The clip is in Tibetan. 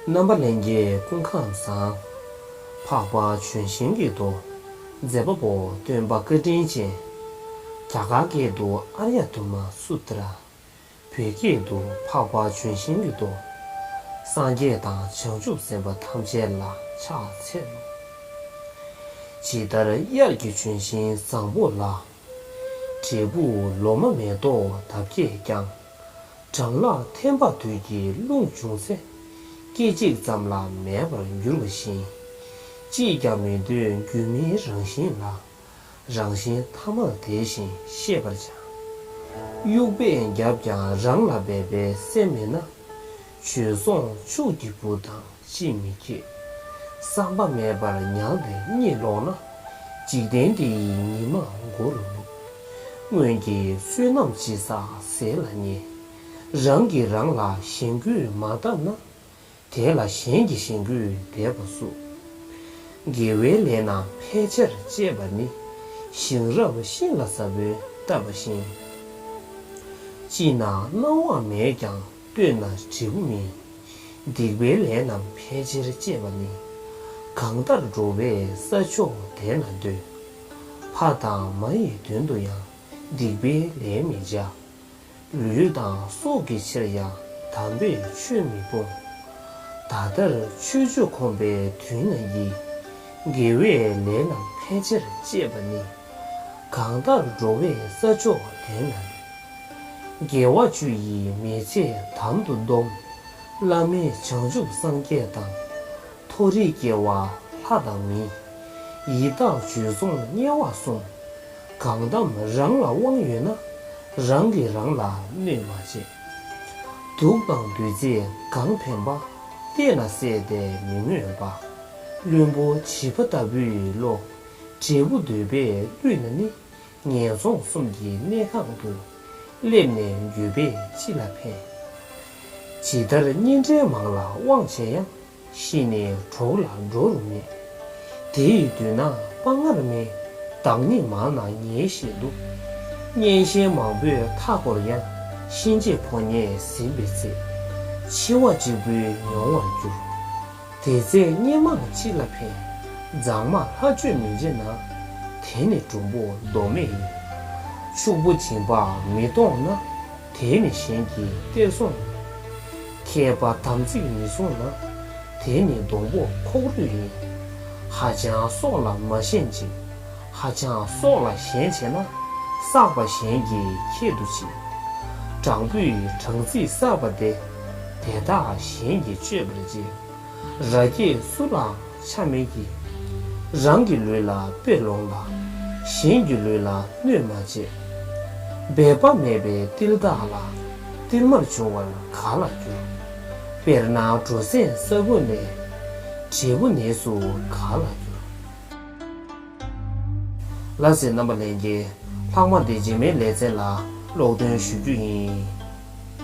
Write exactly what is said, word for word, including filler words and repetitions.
རྣམ་པ་ལྷན་རྒྱས་སྐུ་ཁམས་བཟང་། འཕགས་པ་ལྗོན་ཤིང་གི་མདོ། མཛད་པ་པོ་སྟོན་པ་བཀའ་དྲིན་ཅན། རྒྱ་གར་སྐད་དུ་ཨཱརྱ་དྷར་མ་སུ་ཏྲ། བོད་སྐད་དུ་འཕགས་པ་ལྗོན་ཤིང་གི་མདོ། སངས་རྒྱས་དང་བྱང་ཆུབ་སེམས་དཔའ་ཐམས་ཅད་ལ་ཕྱག་འཚལ་ལོ། ཇི་ལྟར་དབྱར་གྱི་ལྗོན་ཤིང་བཟང་པོ་ལ། འབྲས་བུ་ལོ་མ་མེ་ཏོག་འདབ་བརྒྱས་ཀྱང་། གྲང་ངར་ཐན་པ་དུས་ཀྱི་རླུང་བྱུང་ཚེ། སྐད་ཅིག་ཙམ་ལ་མེད་པར་འགྱུར་བ་བཞིན། ཅིས་ཀྱང་མི་འདོད་སྒྱུ་མའི་རང་བཞིན་ལ། རང་བཞིན་ཐ་མར་དེ་བཞིན་ཤེས་པར་བྱ། དབྱུག་པས་བརྒྱབ་ཀྱང་རང་ལ་འབད་པའི་སེམས་མེད་ན། བྱོལ་སོང་ཕྱུགས་ཀྱི་བུ་དང་ཅིས་མི་ཁྱད། བསམ་པ་མེད་པར་ཉལ་ཏེ་གཉིད་ལོག་ན། འཇིག་རྟེན་འདི་ཡི་ཉི་མ་འགོར་མེད། སྔོན་གྱི་བསོད་ནམས་ཅི་བསགས་ཟས་ལ་ཉེ། རང་གིས་རང་ལ་ཞེན་དགུས་མ་བཏབ་ན། དེ་ལ་གཞན་གྱིས་ཞེན་དགུས་འདེབས་པ་སུ། དགེ་བའི་ལས་རྣམས་ཕལ་ཆེར་སྤྱད་པ་ནི། ཞིང་རབ་ཤིང་ལ་ས་བོན་བཏབ་པ་བཞིན། སྤྱིར་ན་སྣང་བ་མེད་ཀྱང་ལྟོས་ན་འབྲས་བུ་སྨིན། སྡིག་པའི་ལས་རྣམས་ཕལ་ཆེར་སྤྱད་པ་ནི། གང་ལྟར་འགྲོ་བའི་ས་ཕྱོགས་དེ་ན་སྡོད། ཕ་དང་མ་ཡི་དོན་དུ་ཡང་། སྡིག་པའི་ལས་མི་བྱ། ལུས་དང་སྲོག་གི་ཕྱིར་ཡང་། དམ་པའི་ཆོས་མི་སྤོང་། ད་ལྟར་ཆོས་སྤྱོད་ཁོམ་པའི་དུས་ན་ཡིས། དགེ་བའི་ལས་རྣམས་ཕལ་ཆེར་སྤྱད་པ་ནི། གང་ལྟར་འགྲོ་བའི་ས་ཕྱོགས་དེ་ན་སྡོད། དགེ་བ་བཅུ་ཡིས་མི་ཚེ་དམ་དུ་སྡོམ། བླ་མེད་བྱང་ཆུབ་སངས་རྒྱས་དང་། མཐོ་རིས་སྐྱེ་བ་ལྷ་དང་མི། ཡི་དྭགས་བྱོལ་སོང་དམྱལ་བ་གསུམ། གང་དམ་རང་ལ་དབང་ཡོད་ན། རང་གིས་རང་ལ་གནོད་མ་བྱེད། དུག་དང་བདུད་རྩིས་གང་ཕན་པ། བལྟས་ན་བསད་དེ་མི་མོས་པ། བླུན་པོ་བྱིས་པ་ལྟ་བུའི་བློ། འབྲས་བུ་འདོད་པས་བསླུས་ན་ནི། ངན་སོང་གསུམ་གྱི་གནས་ཁང་དུ། སླེབས་ནས་འགྱོད་པས་ཅི་ལ་ཕན། ཇི་ལྟར་གཉེན་འབྲེལ་མང་ལ་དབང་བྱེད་ཡང་། ཤི་ནས་གྲོགས་ལ་འགྲོ་རུ་མེད། དེ་ཡི་དུས་ན་དཔའ་ངར་མེད། བདག་ཉིད་མང་ན་ཉེས་ཞེས་འདུག། གཉེན་གཤེན་མང་པོས་མཐའ་བསྐོར་ཡང་། གཤིན་རྗེའི་ཕོ་ཉས་ཟིན་པའི་ཚེ། འཆི་བ་གཅིག་པུས་མྱོང་བར་འགྱུར། དེ་ཚེ་གཉེན་མང་ཅི་ལ་ཕན། མཛངས་མ་ལྷ་ཆོས་མི་བྱེད་ན། དེ་ནི་གྲུང་པོ་མདོ་མེད་ཡིན། ཕྱུག་པོ་སྦྱིན་པ་མི་གཏོང་ན། དེ་ནི་གཞན་གྱི་གཏེར་སྲུང་ཡིན། མཁས་པ་དམ་ཚིག་མི་སྲུང་ན། དེ་ནི་སྡོང་པོ་ཁོག་རུལ་ཡིན། ཧ་ཅང་སྲོག་ལ་མ་ཞེན་ཅིག། ཧ་ཅང་སྲོག་ལ་ཞེན་བྱེད་ན། བསགས་པ་གཞན་གྱི་ཁྱད་དུ་འཕྱེ། སྦྲང་བུས་སྦྲང་རྩི་བསགས་པ་དེ། དེ་དག་གཞན་གྱིས་གཅོད་པར་བྱེད། ར་སྐྱེས་སུ་ལའང་ཆ་མེད་ཀྱི། རང་གི་ལུས་ལ་དཔེ་ལོངས་ལ། གཞན་གྱི་ལུས་ལ་གནོད་མ་བྱེད། འབད་པ་མེད་པའི་ཏིལ་དག་ལ། ཏིལ་མར་བྱུང་བར་ག་ལ་འགྱུར། དཔེར་ན་གྲོ་སྲན་ས་བོན་ལས། འབྲས་བུ་ནས་སུ་ག་ལ་འགྱུར། ལགས་སོ་རྣམ་པ་ལྷན་རྒྱས། ལྷག་མ་དེ་རྗེས་མའི་ལེ་ཚན་ལ་ཀློག་འདོན་ཞུ་རྒྱུ་ཡིན།